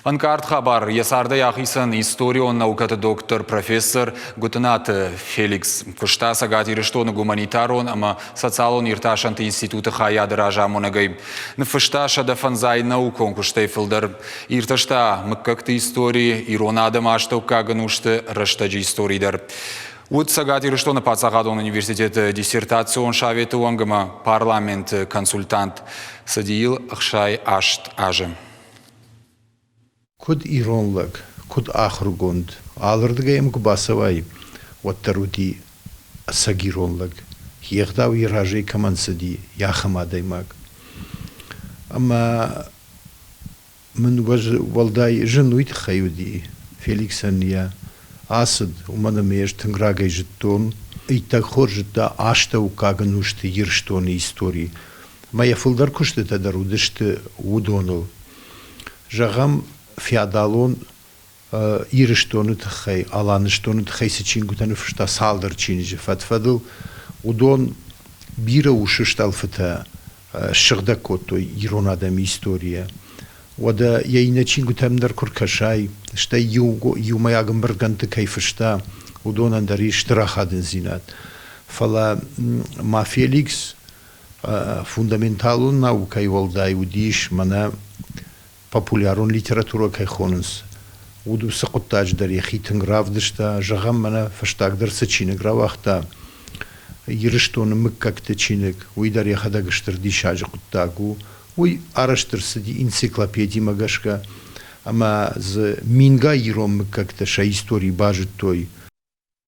Ӕнкъард хабар йӕ цардӕй ахицӕн историон наукӕты доктор, профессор Гуытъынаты Феликс. Куыста Цӕгат Ирыстоны гуманитарон ӕмӕ социалон иртасӕнты институты хайады разамонӕгӕй. Ныффыста 105 наукон куыстӕй фылдӕр. Иртӕста мыггӕгты истори, ирон адӕмы астӕуккаг ӕнусты рӕстӕджы истори дӕр. Уыд Цӕгат Ирыстоны паддзахадон университеты диссертацион советы уӕнг ӕмӕ парламенты консультант. Цыди йыл 68 азы. Куыд ирон лӕг, куыд ахуыргонд, алырдыгӕй йӕм куы бацӕуай, уӕддӕр уыди ӕцӕг ирон лӕг, йе гъдау йӕ разӕй кӕмӕн цыди, ахӕм адӕймаг. Ӕмӕ мын уӕлдай зын уый тыххӕй уыди, Феликсӕн йӕ ацыд, уымӕн ӕмӕ ӕз тынг рагӕй зыдтон, иттӕг хорз зыдта астӕуккаг ӕнусты Ирыстоны истори. Ӕмӕ йӕ фылдӕр куыстытӕ дӕр уыдысты уыдоныл. Зӕгъӕм, феодалон Ирыстоны тыххӕй, Аланыстоны тыххӕй цы чингуытӕ ныффыста цалдӕр чиныджы фӕд-фӕдыл, уыдон бирӕ усы стъӕлфытӕ ссыгъдӕг кодтой ирон адӕмы историйӕ. Уӕдӕ йӕ иннӕ чингуытӕм дӕр куы ркӕсай, стӕй иумӕйаг ӕмбырдгӕндты кӕй фыста, уыдонӕн дӕр ис стыр ахадындзинад. Фӕлӕ ма Феликс фундаменталон наукӕйы уӕлдай уыдис мӕнӕ популярон литературӕ кӕй хонынц, уыд уыцы хъуыддаджы дӕр йӕхи тынг равдыста. Зӕгъӕм, мӕнӕ фӕстагдӕр цы чиныг рауагъта, Ирыстоны мыггӕгты чиныг, уый дӕр йӕхӕдӕг стыр диссаджы хъуыддаг у. Уый арӕзт ӕрцыди энциклопедимӕ гӕсгӕ ӕмӕ дзы мингай ирон мыггӕгтӕ сӕ истори базыдтой.